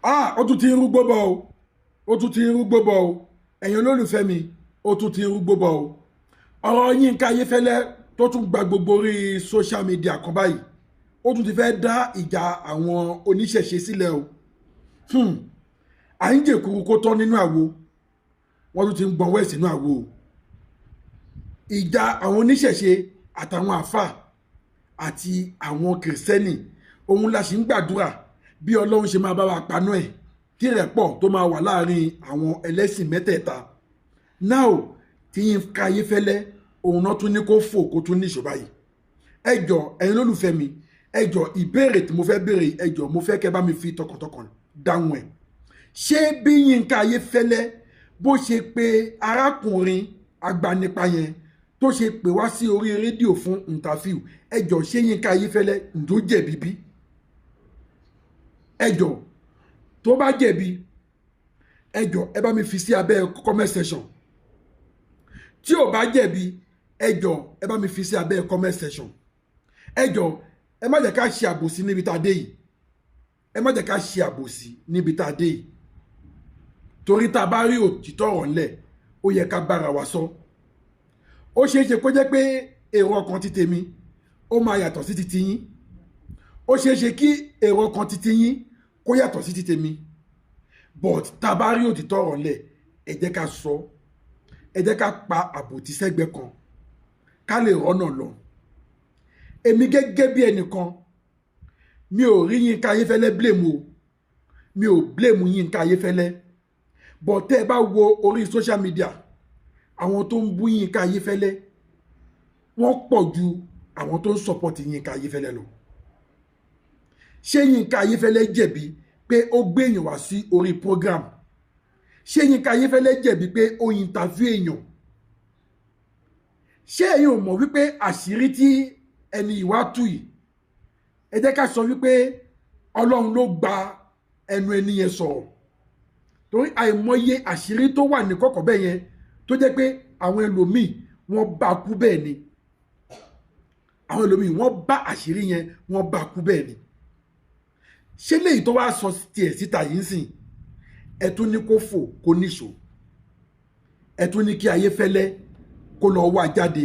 Ah, ó tún ti ń rúgbó bọ̀ o, ó tún ti ń rúgbó bọ̀ o. Ẹ̀yin olólùfẹ́ mi, ó tún ti ń rúgbó bọ̀ o. Ọ̀rọ̀ Yínká Ayéfẹ́lẹ́ tó tún gba gbogbo orí social media kan báyìí, ó tún ti fẹ́ dá ìjà àwọn oníṣẹ̀ṣe sílẹ̀ o. À ń jèkuru kó tán nínú àwo, wọ́n tún ti ń gbọ́n wẹ̀ sínú àwo o. Ìjà àwọn oníṣẹ̀ṣe àtàwọn àfà àti àwọn kìrìsìtẹ́nì, òun la sì ń gbàdúrà bí Ọlọ́run ṣe máa bá wa paná ẹ̀, kí ìrẹ́pọ̀ tó máa wà láàrin àwọn ẹlẹ́sìn mẹ́tẹ̀ẹ̀ta. Now tí Yínká Ayéfẹ́lẹ́, òun náà tún ní kó fò kó tún níṣó báyìí. Ẹ jọ̀ọ́, ẹ̀yin olólùfẹ́ mi, ẹ jọ̀ọ́, ìbéèrè tí mo fẹ́ béèrè, ẹ jọ̀ọ́, mo fẹ́ kẹ́ bá mi fi tọkàntọkàn dáhùn ẹ̀. Ṣé bí Yínká Ayéfẹ́lẹ́ bó ṣe pé arákùnrin agbanipa yẹn, tó ṣe pè wá sí orí rédíò fún interview, ẹ jọ̀ọ́, ṣé Yínká Ayéfẹ́lẹ́ ǹjọ́ jẹ̀bi bí? Ẹ jọ̀ọ́, tó bá jẹ̀bi, ẹ jọ̀ọ́, ẹ bá mi fi sí abẹ́ comment section. Tí ò bá jẹ̀bi, ẹ jọ̀ọ́, ẹ bá mi fi sí abẹ́ comment section. Ẹ jọ̀ọ́, ẹ má jẹ́ ká ṣe àbòsí níbi tá a dé yìí. Ẹ má jẹ́ ká ṣe àbòsí níbi tá a dé yìí, torí tá a bá rí òtítọ́ ọ̀rọ̀ ńlẹ̀, ó yẹ ká bára wa sọ. Ó ṣeé ṣe kó jẹ́ pé èrò ọkàn ti tèmi ó máa yàtọ̀ sí ti tiyín. Ó ṣeé ṣe kí èrò ọkàn ti tiyín kó yàtọ̀ sí ti tèmi, but tá a bá rí òtítọ́ ọ̀rọ̀ ńlẹ̀, ẹ jẹ́ ká sọ. Ẹ jẹ́ ká pa àbòtí sẹ́gbẹ́ kan ká lè rọ́nà lọ. Èmi gẹ́gẹ́ bí ẹnìkan, mi ò rí Yínká Ayéfẹ́lẹ́ blame o. Mi ò blame Yínká Ayéfẹ́lẹ́, but tẹ́ ẹ bá wo orí social media, àwọn tó ń bú Yínká Ayéfẹ́lẹ́, wọ́n pọ̀ ju àwọn tó ń support Yínká Ayéfẹ́lẹ́ lọ. Ṣé Yínká Ayéfẹ́lẹ́ jẹ̀bi pé ó gbé èèyàn wá sí orí program? Ṣé Yínká Ayéfẹ́lẹ́ jẹ̀bi pé ó interview èèyàn? Ṣé ẹ̀yin ò mọ̀ wípé àṣírí tí ẹni ìwà tú yìí, ẹ jẹ́ ká sọ wípé Ọlọ́run ló gba ẹnu ẹni yẹn sọ̀rọ̀? Torí àìmọye àṣírí tó wà ní kọ̀kọ̀ bẹ́ẹ̀ yẹn, tó jẹ́ pé àwọn ẹlòmíì, wọ́n bá kú bẹ́ẹ̀ ni. Àwọn ẹlòmíì, wọ́n bá àṣírí yẹn, wọ́n bá kú bẹ́ẹ̀ ni. Ṣé léyìí tó wá sọ tiẹ̀ síta yìí ń sìn, ẹ tún ní kó fò kó níṣó, ẹ tún ní kí Ayéfẹ́lẹ́ kó lọ wá jáde?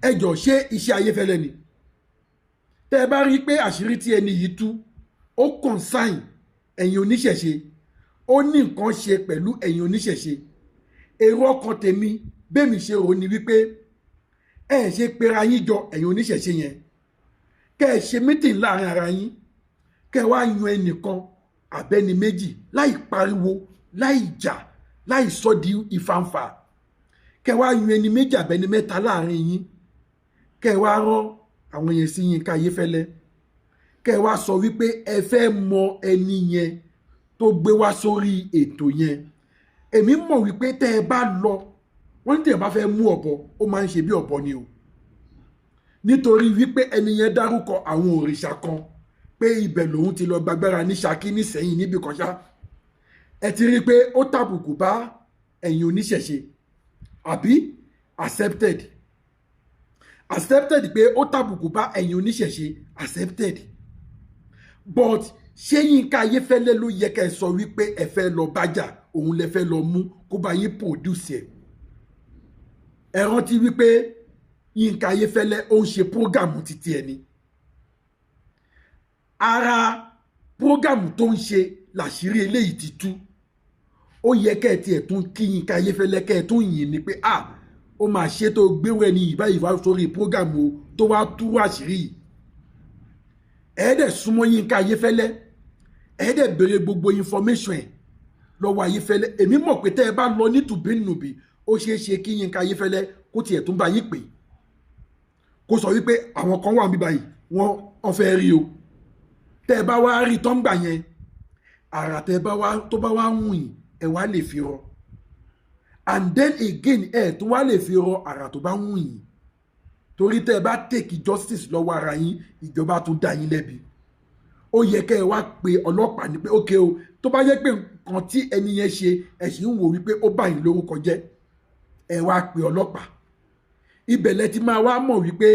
Ẹ jọ, ṣé iṣẹ́ Ayéfẹ́lẹ́ ni? Tẹ́ ẹ bá rí i pé àṣírí tí ẹni yìí tú, ó concern ẹ̀yin oníṣẹ̀ṣe, ó ní nǹkan ṣe pẹ̀lú ẹ̀yin oníṣẹ̀ṣe, èrò ọkàn tèmi bẹ́ẹ̀mi ṣe rò ní wípé ẹ ṣe pera yín jọ, ẹ̀yin oníṣẹ̀ṣe yẹn, kẹ́ ẹ ṣe meeting láàrin ara yín, kẹ́ ẹ wá yan ẹnìkan àbẹ́ni méjì, láì pariwo, láì jà, láì sọ di ìfànfà. Kẹ́ ẹ wá yan ẹni méjì àbẹ́ni mẹ́ta láàrin yín, kẹ́ ẹ wá rán àwọn yẹn sí Yínká Ayéfẹ́lẹ́, kẹ́ ẹ wá sọ wípé ẹ fẹ́ mọ ẹni yẹn tó gbé wá sórí ètò yẹn. Èmi mọ̀ wípé tẹ́ ẹ bá lọ, wọ́n ní tẹ́ ẹ bá fẹ́ mú ọ̀bọ, ó máa ń ṣe bí ọ̀bọ ni o. Nítorí wípé ẹni yẹn dárúkọ àwọn òrìṣà kan pé ibẹ̀ lòun ti lọ gbàgbára ní Ṣakí nísẹ̀yìn níbi kan ṣá. Ẹ ti rí i pé ó tàbùkù bá ẹ̀yin oníṣẹ̀ṣe, àbí? Accepted, accepted pé ó tàbùkù bá ẹ̀yin oníṣẹ̀ṣe, accepted. But ṣé Yínká Ayéfẹ́lẹ́ ló yẹ ká ẹ sọ wípé ẹ fẹ́ lọ bájà, òun lẹ fẹ́ lọ mú kó bá yín produce ẹ̀? Ẹ rántí wípé Yínká Ayéfẹ́lẹ́, ó ń ṣe program títí ẹni. Ara program tó ń ṣe làṣírí eléyìí ti tú. Ó yẹ kẹ́ ẹ tiẹ̀ tún kí Yínká Ayéfẹ́lẹ́, kẹ́ ẹ tún yìn ní pé, ah, ó máa ṣe tó gbéwò ẹni yìí báyìí wá sórí program o, tó wá tú àṣírí yìí. Ẹ dẹ̀ súnmọ́ Yínká Ayéfẹ́lẹ́, ẹ dẹ̀ béèrè gbogbo information ẹ̀ lọ́wọ́ Ayéfẹ́lẹ́. Èmi mọ̀ pé tẹ́ ẹ bá lọ ní tùbínùbí, ó ṣeé ṣe kí Yínká Ayéfẹ́lẹ́ kó tiẹ̀ tún bá yín pè, kó sọ wípé àwọn kan wà níbí báyìí, wọ́n fẹ́ rí o. Tẹ́ ẹ bá wá rí tán gbà yẹn, àrà tẹ́ ẹ bá wá tó bá wá wùn yín, ẹ wá lè fi rọ. And then again, ẹ tún wá lè fi rọ àrà tó bá wùn yín, torí tẹ́ ẹ bá take justice lọ́wọ́ ara yín, ìjọba tún dá yín lẹ́bi. Ó yẹ kẹ́ ẹ wá pe ọlọ́pàá ní pé ókè o, tó bá yẹ pé nǹkan tí ẹni yẹn ṣe, ẹ sì ń wò wípé ó bà yín lórúkọ jẹ́, ẹ wá pe ọlọ́pàá. Ibẹ̀ lẹ ti máa wá mọ̀ wípé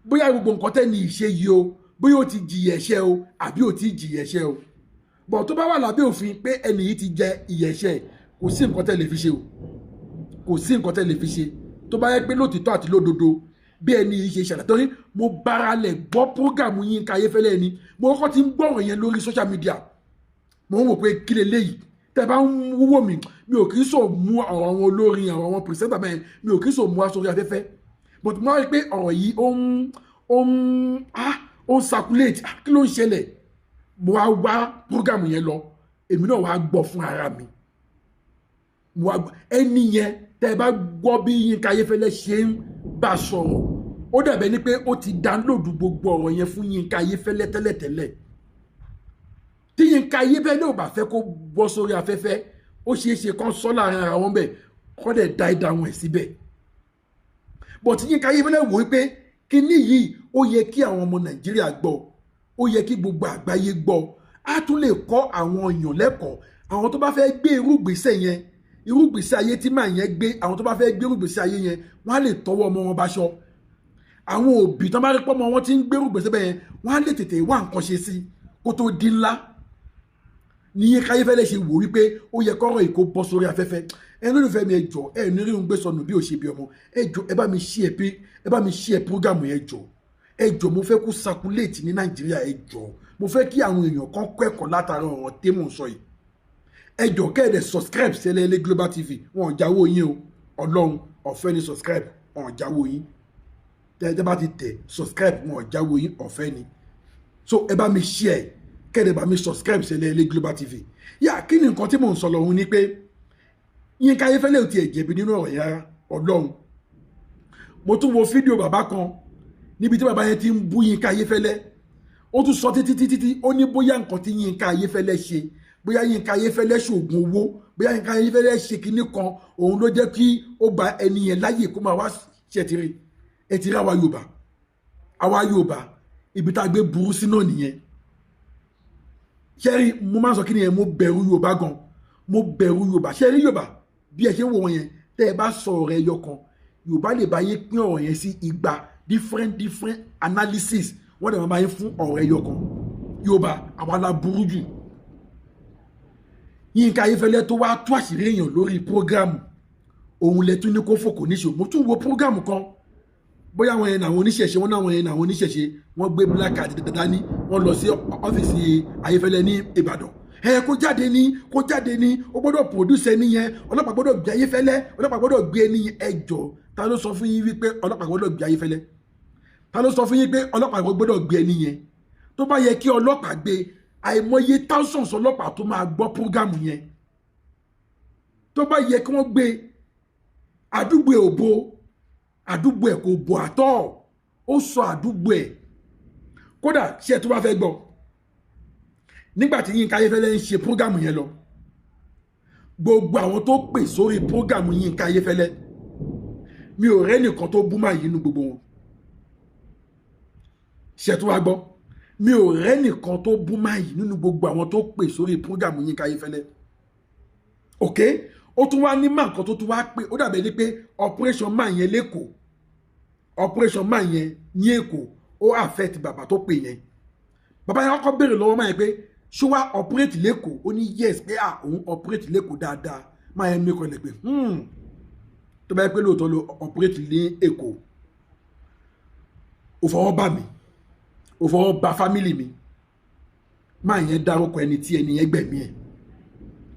bóyá gbogbo nǹkan tẹ́ni ìṣe yìí o, bóyá ó ti jìyà ẹ̀ṣẹ̀ o, àbí ó ti jìyà ẹ̀ṣẹ̀ o. Bọ̀ tó bá wà lábẹ́ òfin pé ẹni yìí ti jẹ ìyẹ̀ṣẹ̀, kò sí nǹkan tẹ́ lè fi ṣe o, kò sí nǹkan tẹ́ lè fi ṣe. Tó bá yẹ pé lótìtọ́ àti lódodo bí ẹni yìí ṣe ṣàlàyé, torí mo bára lẹ̀ gbọ́ program Yínká Ayéfẹ́lẹ́ ni mo kọ́kọ́ ti ń gbọ́rọ̀ yẹn lórí social media. Mo ń wò pé kí leléyìí. Tẹ́ bá ń wúwo mi, mi ò kì í sọ mú ọ̀rọ̀ àwọn olórin, ọ̀rọ̀ àwọn presenter bẹ́ẹ̀, mi ò kì í sọ mú aṣọ orí afẹ́fẹ́, but mo rí pé ọ̀rọ̀ yìí ó ń circulate. Kí ló ń ṣẹlẹ̀? Mo wá wá program yẹn lọ, èmi náà wá gbọ́ fún ara mi. Mo wá gbọ́ ẹni yẹn. Tẹ́ bá gbọ́ bí Yínká Ayéfẹ́lẹ́ ṣe ń bá sọ̀rọ̀, ó dàbẹ̀ ni pé ó ti download gbogbo ọ̀rọ̀ yẹn fún Yínká Ayéfẹ́lẹ́ tẹ́lẹ̀tẹ́lẹ̀. Tí Yínká Ayéfẹ́lẹ́ ò bá fẹ́ kó bọ́ sórí afẹ́fẹ́, ó ṣeé ṣe kán sọ láàrin ara wọn bẹ́ẹ̀, kọ́ dẹ̀ dá ìdáhùn ẹ̀ síbẹ̀. But Yínká Ayéfẹ́lẹ́ wò ó pé kíní yìí, ó yẹ kí àwọn ọmọ Nàìjíríà gbọ́, ó yẹ kí gbogbo àgbáyé gbọ́. Á tún lè kọ́ àwọn èèyàn lẹ́kọ̀ọ́, àwọn tó bá fẹ́ gbé irú ìgbésẹ̀ yẹn, irú ìgbésẹ̀ ayé tí màá yẹn gbé. Àwọn tó bá fẹ́ gbé irú ìgbésẹ̀ ayé yẹn, wọ́n á lè tọwọ́ ọmọ wọn báṣọ. Àwọn òbí tó bá rí pọ́mọ wọn ti ń gbé irú ìgbésẹ̀ bẹ́ẹ̀ yẹn, wọ́n á lè tètè wá nǹkan ṣe sí kó tó di ńlá. Ní Yínká Ayéfẹ́lẹ́ ṣe wò wípé ó yẹ kọ́rọ̀ yìí kó bọ́ sórí afẹ́fẹ́. Ẹ lólùfẹ́ mi, ẹ jọ̀ọ́, ẹ ní rí òun gbé sọnù bí ò ṣe bí ọmọ. Ẹ jọ̀ọ́, ẹ bá mi share pé ẹ bá mi share program yẹn. Jọ̀ọ́, ẹ jọ̀ọ́, mo fẹ́ kó circulate ní Nàìjíríà. Ẹ jọ̀ọ́, mo fẹ́ kí àwọn èèyàn kan kọ́ ẹ̀kọ́ látara ọ̀rọ̀ tí mò ń sọ yìí. Ẹ jọ̀ọ́, kẹ́ẹ̀dẹ̀ subscribe sí Ẹlẹ́yẹlé Global TV. Wọn ò jáwó yín o. Ọlọ́run, ọ̀fẹ́ ni subscribe, wọn ò jáwó yín. Tẹ́ bá ti tẹ̀ subscribe, wọn ò jáwó yín, ọ̀fẹ́ ni. So ẹ bá mi share, kẹ́ẹ̀dẹ̀ bá mi subscribe sí Ẹlẹ́yẹlé Global TV. Yà, kí ni nǹkan tí mò ń sọ lọ́hún ni pé Yínká Ayéfẹ́lẹ́ ò tiẹ̀ jẹ̀bi nínú ọ̀rọ̀ yẹn rárá. Ọlọ́run, mo tún wo fídíò bàbá kan níbi tí bàbá yẹn ti ń bú Yínká Ayéfẹ́lẹ́. Ó tún sọ títí títí tí ó ní bóyá nǹkan tí Yínká Ayéfẹ́lẹ́ ṣe, bóyá Yínká Ayéfẹ́lẹ́ ṣoògùn owó, bóyá Yínká Ayéfẹ́lẹ́ ṣe kinní kan, òun ló jẹ́ kí ó gba ẹni yẹn láyè kó máa wá ṣètìrì. Ẹ ti rí àwa Yorùbá, àwa Yorùbá, ibi tá a gbé burú sí náà nìyẹn. Ṣẹ́rí, mo máa ń sọ kí ni yẹn, mo bẹ̀rù Yorùbá gan, mo bẹ̀rù Yorùbá. Ṣẹ́rí, Yorùbá, bí ẹ ṣe ń wò wọ́n yẹn, tẹ́ ẹ bá sọ ọ̀rọ̀ ẹyọ kan, Yorùbá lè bá yín pín ọ̀rọ̀ yẹn sí igba different different analysis. Wọ́n dẹ̀ máa bá yín fún ọ̀rọ̀ ẹyọ kan. Yorùbá, àwa la burú jù. Yínká Ayéfẹ́lẹ́ tó wá tú àṣírí èèyàn lórí program, òun lẹ tún ní kó fòkò níṣò. Mo tún wo program kan, bóyá àwọn yẹn àwọn oníṣẹ̀ṣe wọn náà, àwọn yẹn àwọn oníṣẹ̀ṣe, wọ́n gbé black card dání, wọ́n lọ sí ọ́fíìsì Ayéfẹ́lẹ́ ní Ìbàdàn. Ẹ kó jáde ní, kó jáde ní, ó gbọ́dọ̀ produce ẹni yẹn, ọlọ́pàá gbọ́dọ̀ gbé Ayéfẹ́lẹ́, ọlọ́pàá gbọ́dọ̀ gbé ẹni yẹn. Ẹ jọ̀ọ́, ta ló sọ fún yín wípé ọlọ́pàá gbọ́dọ̀ gbé Ayéfẹ́lẹ́? Ta ló sọ fún yín pé ọlọ́pàá gbọ́dọ̀ gbé ẹni yẹn? Tó bá yẹ kí ọlọ́pàá gbé, àìmọye thousands ọlọ́pàá tó máa gbọ́ program yẹn. Tó bá yẹ kí wọ́n gbé, àdúgbò ẹ̀ ò bo, àdúgbò ẹ̀ kò bò àtọ́. Ó sọ àdúgbò ẹ̀. Kódà, ṣé ẹ tó bá fẹ́ gbọ́, nígbà tí Yínká Ayéfẹ́lẹ́ ń ṣe program yẹn lọ, gbogbo àwọn tó pè sórí program Yínká Ayéfẹ́lẹ́, mi ò rẹ́nìkan tó bú máa yìí nínú gbogbo wọn. Ṣé ẹ tó wá gbọ́, mi ò rẹ́nìkan tó bú máa yìí nínú gbogbo àwọn tó pè sórí program Yínká Ayéfẹ́lẹ́. Ok, ó tún wá ní máa nǹkan tó tún wá pé ó dàbẹ̀ ni pé operation máa yẹn lẹ́kọ̀ọ́, operation máa yẹn ní Èkó, ó affect bàbá tó pè yẹn. Bàbá yẹn kọ́kọ́ béèrè lọ́wọ́ máa yẹn pé ṣó wá operate lẹ́kọ̀ọ́. Ó ní yes, pé à òun operate lẹ́kọ̀ọ́ dáadáa. Máa yẹn mí kọlẹ̀ pé tó bá yẹ pé lóòótọ́ ló operate ní Èkó, ó fọwọ́ bà mí, ó fọwọ́ bà family mi. Máa yẹn dárúkọ ẹni tí ẹni yẹn gbẹ̀mí ẹ̀.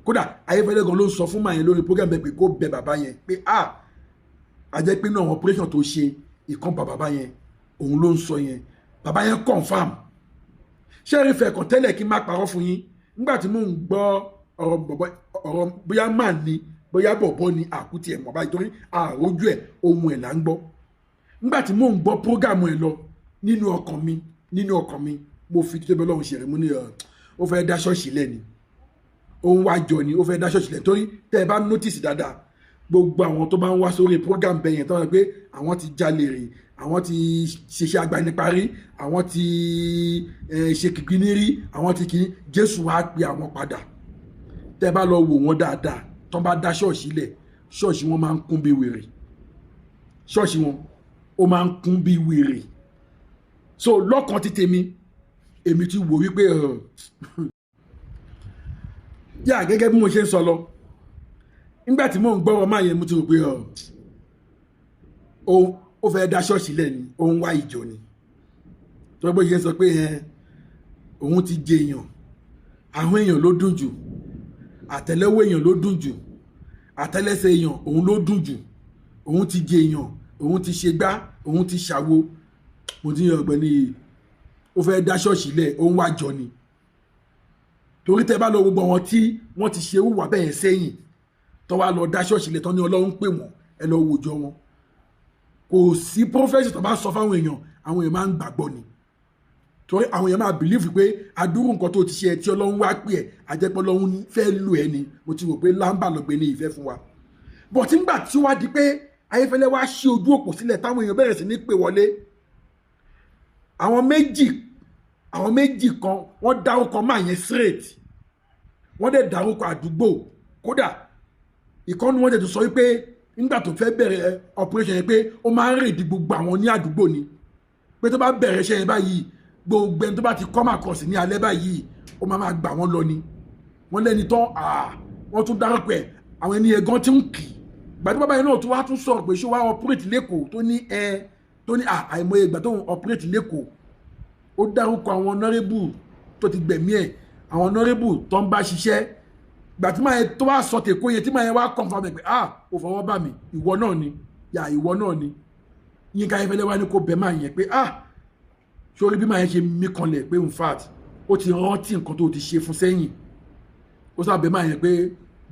Kódà, Ayéfẹ́lẹ́ gan ló sọ fún máa yẹn lórí program bẹ́ẹ̀ pé kó bẹ bàbá yẹn pé a jẹ́ pé náà operation tó ṣe ìkan bá bàbá yẹn, òun ló ń sọ yẹn. Bàbá yẹn confirm. Ṣé ẹ rí fẹ́ kàn tẹ́lẹ̀, kí n má parọ́ fún yín, nígbà tí mò ń gbọ́ ọ̀rọ̀ bọ̀bọ̀, ọ̀rọ̀ bóyá máà ní, bóyá bọ̀bọ̀ ni, àkútì ẹ̀ mọ̀ báyìí, torí àrójú ẹ̀, ohun ẹ̀ là ń gbọ́. Nígbà tí mò ń gbọ́ program ẹ̀ lọ, nínú ọkàn mi, mo fi títóbi Ọlọ́run ṣẹ̀rẹ̀ mú ní ọ̀, ó fẹ́ dá ṣọ́ọ̀ṣì lẹ́ni, ó ń wá jọ ni, ó fẹ́ dá ṣọ́ọ̀ṣì lẹ́ni. Torí tẹ́ ẹ bá notice dáadáa, gbogbo àwọn tó bá ń wá sórí program bẹ́ẹ̀ yẹn, tó wọ́n pé àwọn ti jalè rè, àwọn ti ṣiṣẹ́ agbaniparí, àwọn ti ṣe kìkìní rí, àwọn ti kì í Jésù wá pe àwọn padà. Tẹ́ bá lọ wò wọ́n dáadáa, tó bá dá ṣọ́ọ̀ṣì lẹ̀, ṣọ́ọ̀ṣì wọn máa ń kún bí wèrè, ṣọ́ọ̀ṣì wọn ó máa ń kún bí wèrè. So lọ́kàn ti tèmi, èmi ti wò wípé Yà, gẹ́gẹ́ bí mo ṣe ń sọ lọ, nígbà tí mò ń gbọ́rọ̀ máa yẹn, mo ti rò pé ó fẹ́ dá ṣọ́ọ̀ṣì lẹ̀ ni, ó ń wá ìjọ ni. Tó bó ṣe sọ pé òun ti jẹ èèyàn, àwọn èèyàn ló dùn jù, àtẹ́lẹwọ́ èèyàn ló dùn jù, àtẹ́lẹsẹ̀ èèyàn òun ló dùn jù, òun ti jẹ èèyàn, òun ti ṣe gbá, òun ti ṣàwo. Mo ti yan ọ̀gbẹ́ni yìí, ó fẹ́ dá ṣọ́ọ̀ṣì lẹ̀, ó ń wá jọ ni. Torí tẹ́ bá lọ gbogbo àwọn tí wọ́n ti ṣe wùwà bẹ́ẹ̀ sẹ́yìn, tó wá lọ dá ṣọ́ọ̀ṣì lẹ̀ tán ní Ọlọ́run pè wọ́n, ẹ lọ wòjọ wọn. Kò sí prophecy tó bá sọ fáwọn èèyàn, àwọn èèyàn máa ń gbàgbọ́ ni. Torí àwọn èèyàn máa believe pé adúrú nǹkan tó ti ṣe ẹ tí Ọlọ́run wá pè ẹ́, àjẹpọ̀ Ọlọ́run fẹ́ lù ẹ́ ni. Mo ti rò pé lámbà lọ́gbẹ́ ní ìfẹ́ fún wa. But nígbà tí wá di pé Ayéfẹ́lẹ́ wá ṣí ojú òpó sílẹ̀ táwọn èèyàn bẹ̀rẹ̀ sí ní pè wọlé, àwọn méjì kan, wọ́n dárúkọ máa yẹn straight, wọ́n dẹ̀ dárúkọ àdúgbò. Kódà ìkànnì wọn dẹ̀ tó sọ wípé nígbà tó fẹ́ bẹ̀rẹ̀ operation yẹn, pé ó máa ń rìn di gbogbo àwọn ní àdúgbò ni, pé tó bá bẹ̀rẹ̀ iṣẹ́ yẹn báyìí, gbogbo ẹni tó bá ti come across ní alẹ́ báyìí, ó máa máa gbà wọ́n lọ ni. Wọ́n lẹ́ni tán, wọ́n tún dárúkọ ẹ̀, àwọn ẹni yẹn gan ti ń kì í. Gbàtí bàbá yẹn náà tó wá tún sọ̀rọ̀ pé ṣé wàá operate lẹ́kọ̀ọ́, tó ní ẹ tó ní àìmọye ìgbà tó ń operate lẹ́kọ̀ọ́, ó dárúkọ àwọn honourable tó ti gbẹ̀mí ẹ̀, àwọn honourable tó ń bá ṣiṣẹ́. Gbàtí máa yẹn tó wá sọ tèkó yẹn, tí máa yẹn wá confirm ẹ̀ pé, "Ah, ó fọwọ́ bà mí, ìwọ náà ni yà, ìwọ náà ni." Yínká Ayéfẹ́lẹ́ wá ní kó bẹ́ẹ̀ máa yẹn pé, "Ah, sórí bí máa yẹn ṣe mí kanlẹ̀ pé in fact ó ti rántí nǹkan tó ti ṣe fún sẹ́yìn." Ó sábẹ́ máa yẹn pé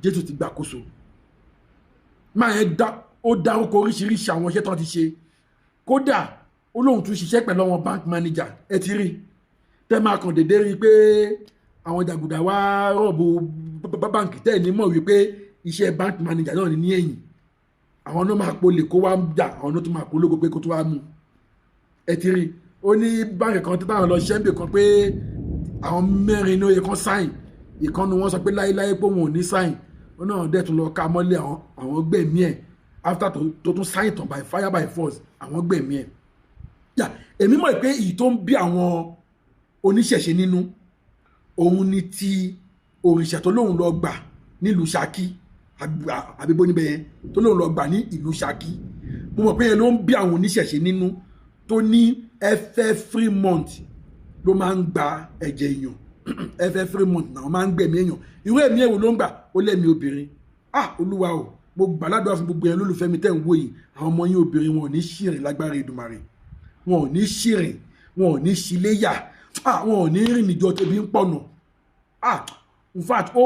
Jésù ti gbàkóso. Máa yẹn dá, ó dárúkọ oríṣiríṣi àwọn iṣẹ́ tó ti ṣe. Kódà ó lóun tún ṣiṣẹ́ pẹ̀lú àwọn bank manager. Ẹ ti rí tẹ́ máa kàn déédéé rí i pé àwọn jàgùdà wá rob báǹkì, tẹ́ ẹ̀ ní mọ̀ wípé iṣẹ́ bank manager náà ní ní ẹ̀yìn. Àwọn náà máa polè kó wá jà, àwọn náà tún máa pológo pé kó tó wá mú. Ẹ ti rí, ó ní báǹkì kan tó táwọn lọ ṣiṣẹ́ níbì kan, pé àwọn mẹ́rin ní ó yẹ kán sign, ìkànnì wọn sọ pé láéláé pé òun ò ní sign. Ó náà dẹ̀ tún lọ ká mọ́lé, àwọn gbẹ̀mí ẹ̀. After tó tún sign tán, by fire by force, àwọn gbẹ̀mí ẹ̀. Yà, èmi mọ̀ pé èyí tó ń bí àwọn oníṣẹ̀ṣe nínú òun ni ti òrìṣà tó lóun lọ gbà nílùú Ṣakí, àbíbó níbẹ̀ yẹn, tó lóun lọ gbà ní ìlú Ṣakí. Mo mọ̀ pé yẹn ló ń bí àwọn oníṣẹ̀ṣe nínú, tó ní every month ló máa ń gba ẹ̀jẹ̀ èèyàn, every month náà máa ń gbẹ̀mí èèyàn. Irú ẹ̀mí èwo ló ń gbà? Ó lẹ́mí obìnrin. Ah, Olúwa o! Mo gbàládùá fún gbogbo yẹn lólùfẹ́ mi tẹ́ ń wò yìí, àwọn ọmọ yín obìnrin, wọn ò ní ṣìrìn lágbára Èdùmàrè. Wọn ò ní ṣìrìn, wọn ò ní ṣiléyà, ah, wọn ò ní rìn níjọ tẹbi ń pọ̀nà. Ah, in fact, ó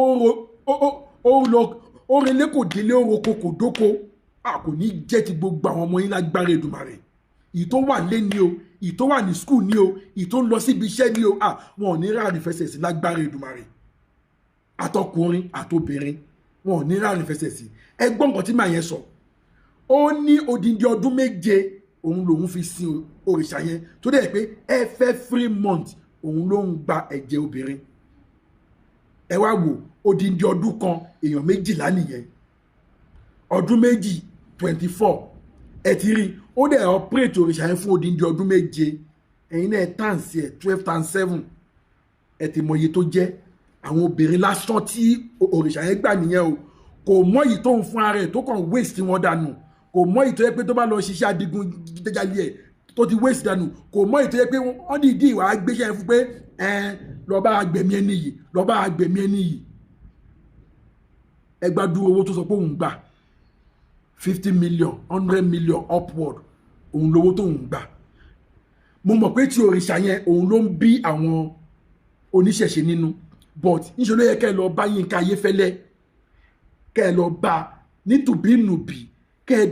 lọ, ó relé kò délé, ó roko kò dóko. Ah, kò ní jẹ́ ti gbogbo àwọn ọmọ yín lágbára Èdùmàrè. Ìyí tó wà lé ní o, ìyí tó wà ní school ní o, ìyí tó ń lọ síbi iṣẹ́ ní o, ah, wọn ò ní ráàrin fẹsẹ̀ sí lágbára Èdùmàrè. Àtọkùnrin àtobìnrin, wọn ò ní ráàrin fẹsẹ̀ sí. Ẹ gbọ́ nǹkan tí màá yẹn sọ. Ó ní odindi ọdún 7 òun lòun fi sin òrìṣà yẹn, tó dẹ̀ pé every month òun ló ń gba ẹ̀jẹ̀ obìnrin. Ẹ wá wò, odindi ọdún kan, èèyàn 12 nìyẹn. Ọdún 2, 24. Ẹ ti rí, ó dẹ̀ operate òrìṣà yẹn fún odindi ọdún 7. Ẹ̀yin náà times ẹ̀, 12 times 7, ẹ ti mọ iye tó jẹ́. Àwọn obìnrin lásán tí òrìṣà yẹn gbà nìyẹn o. Kò mọ èyí tó ń fún ara ẹ̀ tó kàn waste wọn dànù, kò mọ èyí tó yẹ pé tó bá lọ ṣiṣẹ́ adigun jẹjẹrẹ ẹ̀ tó ti waste dànù, kò mọ èyí tó yẹ pé wọ́n dìídì ìwà gbéṣẹ́ fún pé ẹ lọ bá gbẹ̀mí ẹni yìí, lọ bá gbẹ̀mí ẹni yìí. Ẹ gbàdúrà owó tó sọ pé òun gbà, 50 million, 100 million upward, òun lówó tó ń gbà. Mo mọ̀ pé tí òrìṣà yẹn òun ló ń bí àwọn oníṣẹ̀ṣe nínú, but níṣẹ́ ló yẹ kẹ́ ẹ lọ bá Yínká Ayéfẹ́lẹ́, kẹ́ ẹ lọ bá nítùbínùbí, kẹ́ ẹ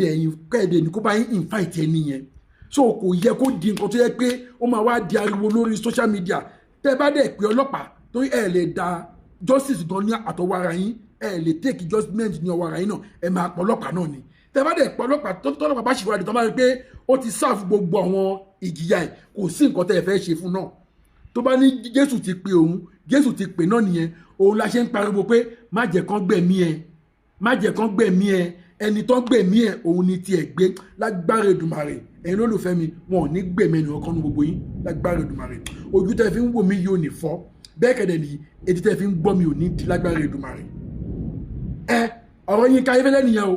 dẹ̀ ní kó bá yín invite ẹni yẹn. So kò yẹ kó di nǹkan tó yẹ pé ó máa wá di ariwo lórí social media. Tẹ́ bá dẹ̀ pé ọlọ́pàá, torí ẹ lè da justice gan ní àtọwọ́ ara yín, ẹ lè take judgement ní ọwọ́ ara yín náà, ẹ máa pọ̀ ọlọ́pàá náà ni. Tẹ́ bá dẹ̀ pọ̀ ọlọ́pàá, tọ́lọ́pàá bá ṣèwádìí, tó bá rí pé ó ti serve gbogbo àwọn ìjìyà ẹ̀, kò sí nǹkan tẹ́ ẹ fẹ́ ṣe fún náà. Tó bá ní Jésù ti pe òun, Jésù ti pè náà nìyẹn. Òun la ṣe ń pariwo pé má jẹ́ kán gbẹ̀mí ẹ, má jẹ́ kán gbẹ̀mí ẹ. Ẹni tó gbẹ̀mí ẹ, òun ni tiẹ̀ gbé lágbára Èdùmàrè. Ẹ̀yin lólùfẹ́ mi, wọn ò ní gbẹ̀mí ẹnì ọ̀kan ní gbogbo yín lágbára Èdùmàrè. Ojú tẹ́ fi ń wò mí yóò ní fọ́. Bẹ́ẹ̀ kẹ̀dẹ̀ nìyí, etí tẹ́ fi ń gbọ́ mi ò ní di lágbára Èdùmàrè. Ẹ ọ̀rọ̀ Yínká Ayéfẹ́lẹ́ nìyẹn o.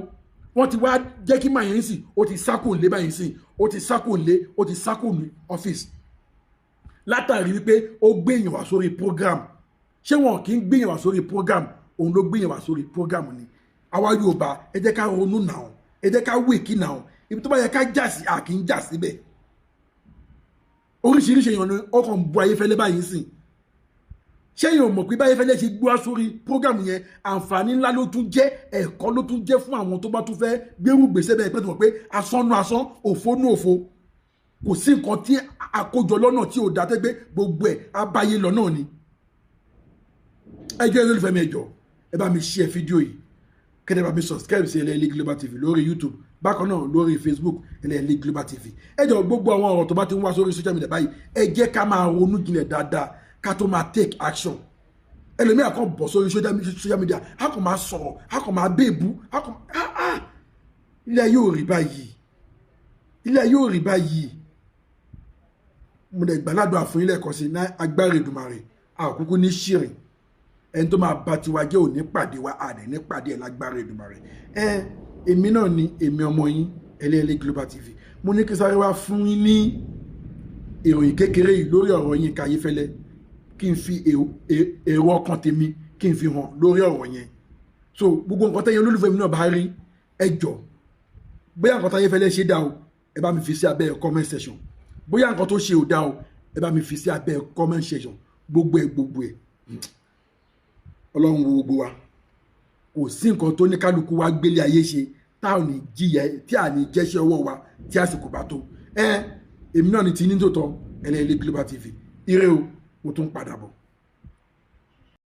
Wọ́n ti wá jẹ́ kí màá yẹn sìn, ó ti sákò lé báyìí sìn, ó ti sákò lé, ó ti sákò ní ọ́fíìsì látàrí wípé ó gbé èèyàn wá sórí program. Ṣé wọn kì í gbé èèyàn wá sórí program? Òun ló gbé èèyàn wá sórí program ni. Àwa Yorùbá, ẹ jẹ́ ká ronú náà, ẹ jẹ́ ká wèkí náà. Ibi tó bá yẹ ká jà sí, a kì í jà síbẹ̀. Oríṣiríṣi èèyàn ni ọkàn bu Ayéfẹ́lẹ́ báyìí sìn. Ṣé èèyàn mọ̀ pé báyéfẹ́lẹ́ ṣe gbé wá sórí program yẹn, àǹfààní ńlá ló tún jẹ́, ẹ̀kọ́ ló tún jẹ́ fún àwọn tó bá tún fẹ́ gbérù gbèsè bẹ́ẹ̀, pé tó mọ̀ pé asán nú asán, òfo nú òfo. Kò sí nǹkan tí àkójọ lọ́nà tí ò dá tẹ́gbẹ́, gbogbo ẹ̀ abáyé lọ náà ni. Ẹ jọ̀ọ́, olólùfẹ́ mi, ẹ jọ̀ọ́, ẹ bá mi share fídíò yìí, kẹ́tẹ́ bá mi subscribe sí Ẹlẹ́yẹlé Global TV lórí YouTube, bákan náà lórí Facebook, Ẹlẹ́yẹlé Global TV. Ẹ jọ̀ọ́, gbogbo àwọn ọ̀rọ̀ tó bá ti ń wá sórí social media báyìí, ẹ jẹ́ ká máa ronú jinlẹ̀ dáadáa ká tó máa take action. Ẹlòmíà kan bọ̀ sórí social media, a kàn máa sọ̀rọ̀, a kàn máa bèèbú, a kàn ah ah. Ilé ayé ò rí báyìí, ilé ayé ò rí báyìí. Mo lè gbàládùn àfún ilé ẹ̀kọ́ sí ní agbára Èdùmàrè. Àkókò ní ṣìrìn, ẹni tó máa bá tiwa jẹ́ òní pàdé wa, àdé ní pàdé ẹ̀ lágbára Èdùmàrè. Ẹ èmi náà ni èmi ọmọ yín, Ẹlẹ́yẹlé Global TV. Mo ní kí sáré wá fún yín ní ìròyìn kékeré yìí lórí ọ̀rọ̀ Yínká Ayéfẹ́lẹ́, kí n fi èrò ọkàn tèmi kí n fi hàn lórí ọ̀rọ̀ yẹn. So gbogbo nǹkan tẹ́yìn olólùfẹ́ mi náà bá rí, ẹ jọ̀ọ́, bóyá nǹkan táyéfẹ́lẹ́ ṣe dá o, ẹ bá mi fi sí abẹ́ comment section. Bóyá nǹkan tó ṣe ò dá o, ẹ bá mi fi sí abẹ́ comment section. Gbogbo ẹ, gbogbo ẹ, Ọlọ́run wo gbogbo wa. Kò sí nǹkan tó ní kálukú wa gbélé ayé ṣe tá ò ní jìyà, tí à ní jẹ́ṣẹ́ ọwọ́ wa tí àsìkò bá tó. Ẹ èmi náà ní ti ní tòótọ́, Ẹlẹ́yẹlé Global TV. Ire o, mo tún padà bọ̀.